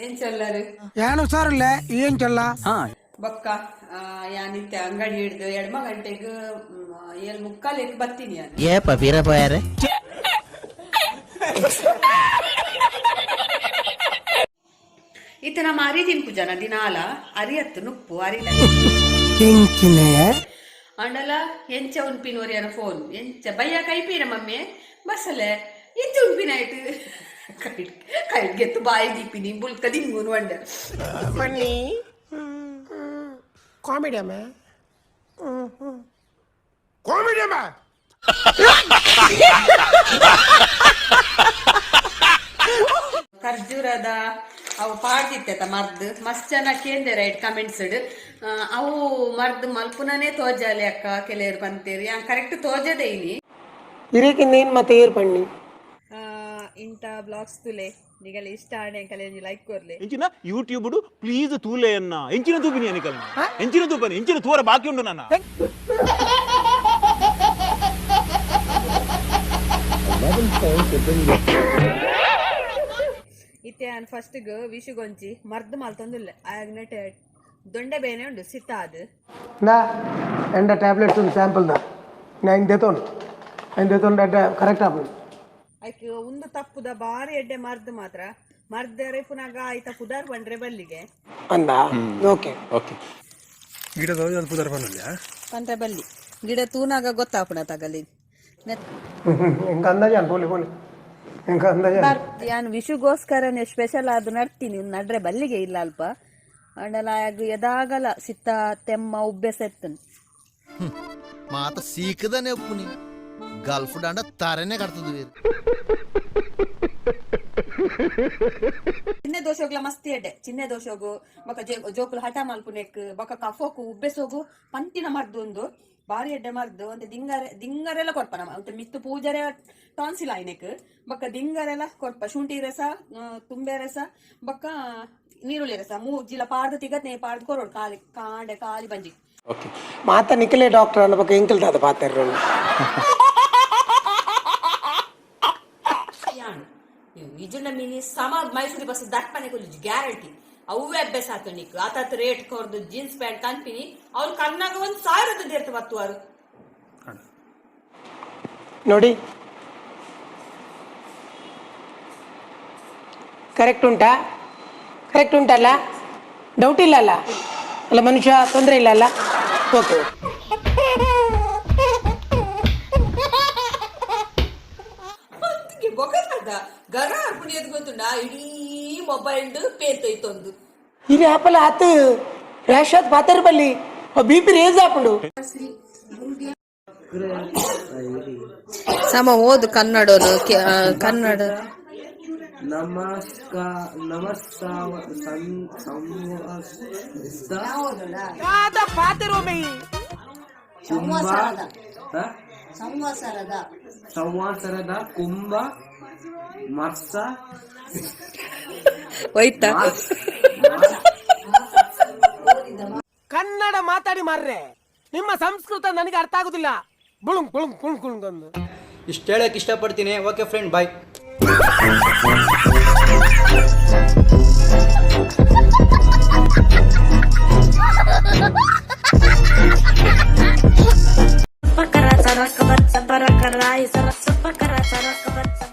ಎಂಚೊಲ್ಲರು ಏನು ಸಾರಲ್ಲ ಏನ್ ಚೊಲ್ಲ. ಬೊಕ್ಕ ಯಾನಿತ್ತೆ ಅಂಗಡಿ ಹಿಡ್ದು ಎಡ್ಮ ಗಂಟೆಗ್ 7:45 ಬತ್ತೀನಿ ನಾನು. ಏಪ ಬೀರಪ್ಪ. ಇತ್ತೆ ನಮ್ಮ ಅರಿ ತಿನ್ಪು ಜನ ದಿನಾಲ ಅರಿಯತ್ತು ನುಪ್ಪು ಅರಿ. ಕೆಂಚಿನೇ. ಅಂಡಲ ಎಂಚ ಉನ್ಪಿನ ಒರಿಯನ ಫೋನ್ ಎಂಚ ಬಯ್ಯ ಕೈಪೀರ ಮಮ್ಮಿ ಬಸ್ಸಲೆ ಎಂಚ ಉನ್ಪಿನ ಆಯ್ತು ಕೈ ಕೈಗೆತ್ತು ಬಾಯಿ ದೀಪಿನಿ ಬುಲ್ಕ ದಿಂಗುನು ಅಂಡ. ಬನ್ನಿ ಕಾಮಿಡಿ ಅಮ್ಮ ಕಾಮಿಡಿ ಅಮ್ಮ. ಖರ್ಜೂರದ ಅವು ಪಾಡ್ದಿತ್ತೆತ ಮರ್ದ್ ಮಸ್ತ್ ಜನ ಕೇಂದೆ ರೈಟ್ ಕಮೆಂಟ್ಸ್ ಅವು ಮರ್ದ್ ಮಲ್ಪುನನೇ ತೋಜಾಲೆ ಅಕ್ಕ ಕೆಲವರು ಬಂತೇರಿ ಯಾನ್ ಕರೆಕ್ಟ್ ತೋಜದೆ ಇನಿ. ಇರೇಕಿಂದ ಏನ್ ಮತ್ತೆ ಏರ್ ಬನ್ನಿ. ಇಂಥ ಬ್ಲಾಗ್ಸ್ ತುಲೆ ನಿಗಲ ಇಷ್ಟ ಆಣೆ ಕಲೆ ಲೈಕ್ ಕೊರ್ಲೆ. ಎಂಚಿನ ಯೂಟ್ಯೂಬ್ ಪ್ಲೀಸ್ ತೂಲೆ ಅನ್ನ ಎಂಚಿನ ತೂಪಿನಿ ಅನಿಕಲ್ ಎಂಚಿನ ತೂಪನಿ ಎಂಚಿನ ತೂರ ಬಾಕಿ ಉಂಡು ನನ್ನ. ಇತ್ತೆ ನಾನು ಫಸ್ಟ್ಗ್ ವಿಶುಗೊಂಚಿ ಮರ್ದ್ ಮಲ್ತೊಂದುಲ್ಲೆ ಆಗ್ನೆಟ್ ದೊಂಡೆ ಬೇನೆ ಉಂಡು ಸಿತ ಅದು. ನಾ ಎಂಡ ಟ್ಯಾಬ್ಲೆಟ್ಸ್ ಒಂದು ಸ್ಯಾಂಪಲ್ ದಾ ನಾ ದೆತೋನ್ ಐನ್ ದೆತೋನ್ ಕರೆಕ್ಟ್ ಆಪುಂಡು. ಐಕ್ ಒಂದು ತಪ್ಪುದ ಬಾರಿ ಎಡ್ಡೆ ಮರ್ದ್ ಮಾತ್ರ ಮರ್ದರೆ ಪುನಗ ಆಯ್ತ ಪುದಾರ್ ಬಂಡ್ರೆ ಬಲ್ಲಿಗೆ. ಅಂದ ಓಕೆ. ಓಕೆ. ಪಂಡ್ರೆ ಬಲ್ಲಿ ಗಿಡ ತೂನಾಗ ಗೊತ್ತಾಪುಣ ತಗಲಿ. ಎಂಕ ಅಂದಾಜಾನ್ ಪೋಲಿ ಪೋಲಿ ಎಂಕ ಅಂದಾಜಾನ್. ನಾನು ವಿಶುಗೋಸ್ಕರನೇ ಸ್ಪೆಷಲ್ ಅದು ನಡ್ತೀನಿ ನಡ್ರೆ ಬಲ್ಲಿಗೆ ಇಲ್ಲ ಅಲ್ಪ ಅಂಡಲ ಆಗ ಎದಾಗಲ ಸಿತ್ತ ತೆಮ್ಮ ಉಬ್ಬೆಸ ಎತ್ತನ್. ಮಾತ ಸೀಕದನೆ ಒಪ್ಪುನಿ ಗಲ್ಫ್ ದಾಂಡ ತರನೆ ಕಟ್ತದ ಬೇರೆ. ಚಿನ್ನೆ ದೋಷೋಗ್ಲ ಮಸ್ತಿ ಎಡ್ಡೆ ಚಿನ್ನೆ ದೋಷೋಗು ಬೊಕ ಜೋಕುಲು ಹಠ ಮಲ್ಪುನೆಕ್ ಬೊಕ ಕಫೋಕು ಉಬ್ಬೆಸೋಗು ಪಂತಿನ ಮರ್ದು ಒಂದು ಬಾರಿ ಎಡ್ಡೆ ಮರ್ದು ಅಂತೆ ದಿಂಗರೆ ದಿಂಗರೆಲ್ಲ ಕೊರ್ಪ ನಮ್ಮ ಅಂತೆ ಮಿತ್ತು ಪೂಜಾರೆ ಟಾನ್ಸಿಲ್ ಆಯ್ನೆಕ್ ಬೊಕ ದಿಂಗರೆಲ್ಲ ಕೊರ್ಪ ಶುಂಠಿ ರಸ ತುಂಬೆ ರಸ ಬೊಕ ನೀರುಳ್ಳಿ ರಸ ಮೂಜಿಲ ಪಾರ್ದು ತಿಗತ್ನೆ ಪಾರ್ದು ಕೊರೋಡು ಖಾಲಿ ಕಾಂಡೆ ಖಾಲಿ ಬಂಜಿ. ಓಕೆ. ಮಾತ ನಿಖಿಲೇ ಡಾಕ್ಟರ್ ಅನ್ನ ಬಗ್ಗೆ ಎಂಕಲ್ ದಾದ ಪಾತೆರ್ರು. ಯಾಣ್ ನಿಜನ ಮಿನಿ ಸಮ ಮೈಸೂರಿ ಬಸ್ ದರ್ಪಣೆ ಕೊಲ್ಲಿ ಗ್ಯಾರಂಟಿ ಅವೇ ಅಭ್ಯಾಸ ಆತು ನಿಕ್ ಆತಾತ ರೇಟ್ ಕೊರ್ದು ಜೀನ್ಸ್ ಪ್ಯಾಂಟ್ ಕಂಪಿನಿ ಅವ್ರು ಕಣ್ಣಾಗ ಒಂದ್ ಸಾವಿರದ ದೇರ್ತ ಬತ್ತುವಾರು. ನೋಡಿ ಕರೆಕ್ಟ್ ಉಂಟಾ? ಕರೆಕ್ಟ್ ಉಂಟಲ್ಲ? ಡೌಟ್ ಇಲ್ಲ ಅಲ್ಲ? ಅಲ್ಲ ಮನುಷ್ಯ ತೊಂದರೆ ಇಲ್ಲ ಅಲ್ಲ? ಓಕೆ. ಅಂತಿಗೆ ಬೊಕದ ಗರ ಅರ್ಪುಣಿಯದ್ ಗೊತ್ತುಂಡ ಇಡೀ ಮೊಬೈಲ್ ಪೇರ್ತೋಯ್ತೊಂದು. ಇದು ಆಪಲ್ ಆತು ರ್ಯಾಶ್ ಆತ್ ಪಾತೆರ್ ಬಲ್ಲಿ B P race ಆಪುಂಡು. ಸಮ ಓದು ಕನ್ನಡನು ಕನ್ನಡ. ನಮಸ್ಕಾರ ನಮಸ್ಸಾವ ಸಂವತ್ಸ ಕುಂಭ ಹ? ಸಂವತ್ಸರದ ಕುಂಭ ಮರ್ಸ. ಹೋಯ್ತಾ? ಕನ್ನಡ ಮಾತಾಡಿ ಮಾರ್ರೆ, ನಿಮ್ಮ ಸಂಸ್ಕೃತ ನನಗೆ ಅರ್ಥ ಆಗುದಿಲ್ಲ. ಬುಳುಂಗ್ ಬುಳುಂಗ್ ಕುಣ್ ಕುಣ್ ಅಂದು. ಇಷ್ಟು ಹೇಳಕ್ಕೆ ಇಷ್ಟಪಡ್ತೀನಿ. Okay friend, bye. Pakara, saraka, batsa, barakara, isara, sapakara, saraka, batsa.